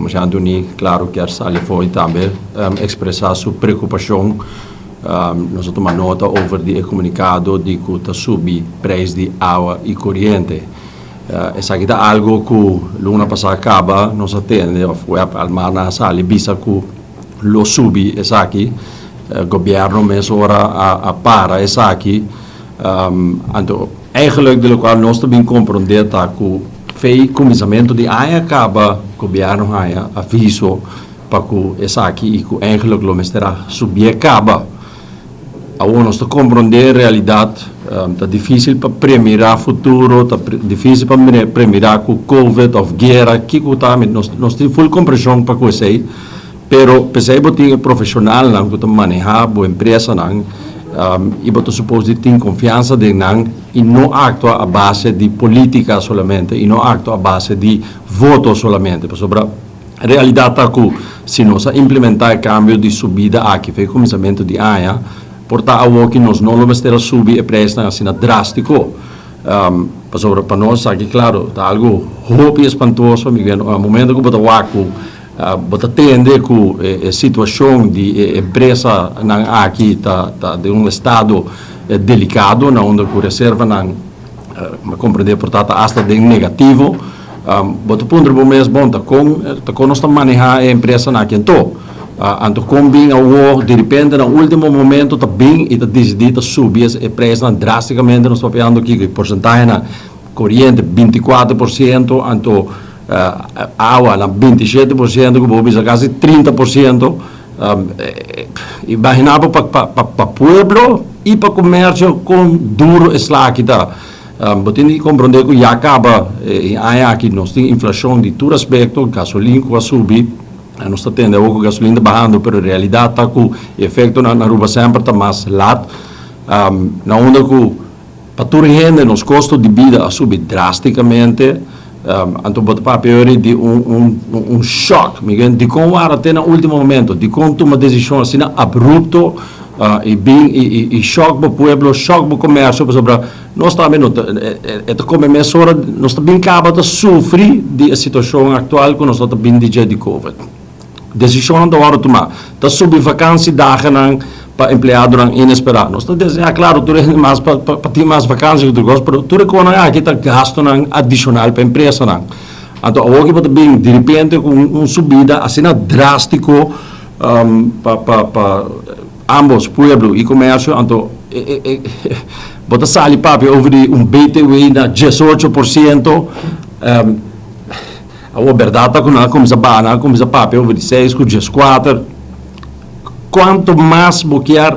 Komersiante Uní klaro kier sali afó i tambe ekspresá su preokupashon. Nos a tuma nota over di e komunikado di ku ta subi preis di awa i koriente. Esaki ta algo ku luna pasá kaba nos a tende òf web Almana a sali bisa ku lo subi esaki. Gobièrnu mesora a para esaki. Anto eigenlijk di lokual nos ta bin komprondé ta ku fei kuminsamentu di aña kaba gobièrnu haña aviso pa ku esaki i ku eigenlijk lo mester a subié kaba. Awor nos ta komprondé realidat ta difísil pa premirá futuro, ta difísil pa premirá ku covid òf guera kiko ta, nos tin ful komprenshon pa ku esei. Pero p'esei bo tin e profeshonalnan ku ta manehá bo empresanan i bo ta supos di tin konfiansa den nan i no aktua a base di polítika solamente i no aktua a base di voto solamente. Pasobra realidat ta ku si nos a implementá e kambio di subida aki for e kuminsamentu di aña, por ta awoki nos no lo mester a subi e preisnan asina drástiko. Pasobra pa nos aki klaro ta algu hopi espantoso, mi momento ku bo ta wak ku Bo ta tende ku e situashon di e empresanan aki ta den un estado delikado na unda ku reservanan, mi a komprendé por ta ta asta den negativo. Bo ta puntra bo mes, bon, ta kon ta kon nos ta manehá e empresanan aki anto? Anto kon bin awor diripente na último momento ta bin i ta disidí ta subi e preisnan drástikamente? Nos ta papiando kiko? E porsentahenan koriente 24%, anto Awa na 27% ku bo bisa kasi 30%. Imagina bo pa pueblo i pa komersio kon duro e sla aki ta. Bo tin di komprondé ku ya kaba e aña aki nos tin inflashon di tur aspekto, gasolin ku a subi, nos ta tende awor ku gasolin ta bahando pero realidat ta ku e efektonan na Aruba semper ta mas lat. Na unda ku Pa tur hende nos kosto di bida a subi drástikamente, anto bo ta papia yori di un un shòk. Mi ke dikon wara te na último momento? Dikon tuma desishon asina abrupto i bin i shòk bo pueblo, shòk bo komersio? Pasobra nos tambe no ta e ta kome mesora, nos ta bin kaba ta sufri di e situashon aktual ku nos no ta bin di dje di covid. Desishonnan ta wòrdu tumá. Ta subi vakansidagennan pa empleadonan inesperá. Nos ta deseá, klaro, tur hende mas pa pa tin mas vakansi ku tur kos, pero tur e konan aki ta gastunan adishonal pa empresanan. Anto awor ki bo ta bin diripente ku un subida asina drástiko pa pa pa ambos pueblo i komersio, anto e e bo ta sali papia over di un BTW na 18%. Awor bèrdat ta ku nan a kuminsá baha, nan a kuminsá papia over di seis ku 14. Kuantu mas bo kier,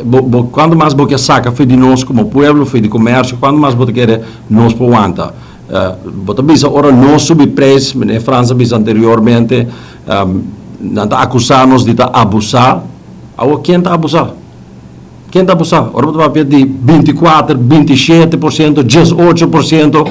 bo, bo, kuantu mas bo kier saka for di nos komo pueblo, for di komersio, kuantu mas bo ta kere nos por wanta? Bo ta bisa ora nos subi preis, meneer Frans a bisa anteriormente, nan ta akusá nos di ta abusá. Awor ken ta abusá? Ken ta abusá? Ora bo ta papia di 24, 27%, 18%,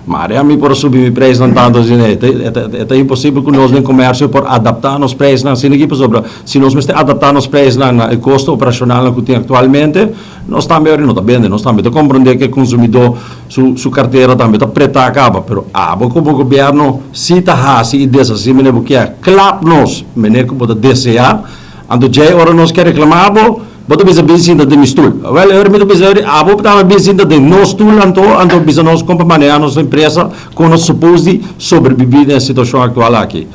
mare ami por a subi mi preisnan tantu asina. E ta, e ta, e ta imposibel ku nos den komersio por adaptá nos preisnan asina aki pasobra si nos mester adaptá nos preisnan na e kosto operashonalnan ku tin aktualmente, nos tambe ora no ta bende. Nos tambe ta komprendé ku e konsumidó su, su kartera tambe ta pretá kaba. Pero abo komo gobièrnu si ta hasi i deshasí manera bo kier, klap nos manera ku bo ta deseá. Anto djei ora nos ke reklamá bo, bo ta bisa bin sinta den mi stul. Wèl, e ora mi ta bisa ori, abo ta bin sinta den nos stul anto, anto bisa nos kon pa manehá nos empresa, kon nos supos di sobrebibí den e situashon aktual aki.